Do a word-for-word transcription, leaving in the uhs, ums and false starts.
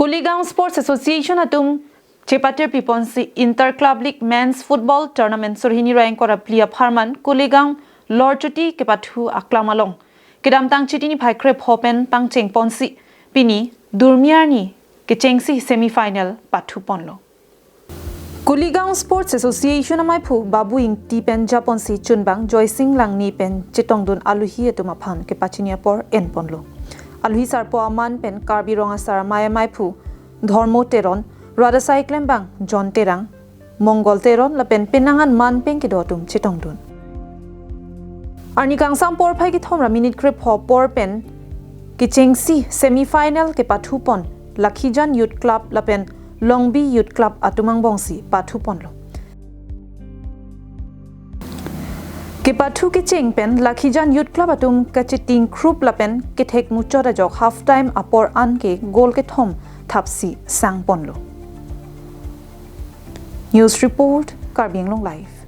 Kuligaon Sports Association atum chepatir piponsi Inter Club League Men's Football Tournament surhini ra ingkoi ra phli apharman Kuligaon Lorchuti kepathu aklam along kedamtang Chiti niphai krepho pen pangchengponsi pini Durmi arni kechengsi semi final pathuponlo. Kuligaon Sports Association amaiphu Babu Ingti pen japonsi chunbang Joysing Langni pen chetongdun aluhi atum aphan kepachini apor enponlo. Aluhi sarpo aman pen Karbi Rong Asar Amei amaiphu Dhormo Teron, rat asai klembang John Terang, Mongol Teron lapen penang an man pen kedo atum chetongdun. Arni kangsam porphai kethom ra minute krepho apor pen kechengsi semi final kepathupon Lakhijan Youth Club lapen Longbi Youth Club atum angbongsi pathuponlo. Kepathu kecheng pen Lakhijan Youth Club atum kacheting khrup lapen kethek muchot ajok half time apor an ke goal kethom thapsi sangponlo. News report, Karbi Anglong Live.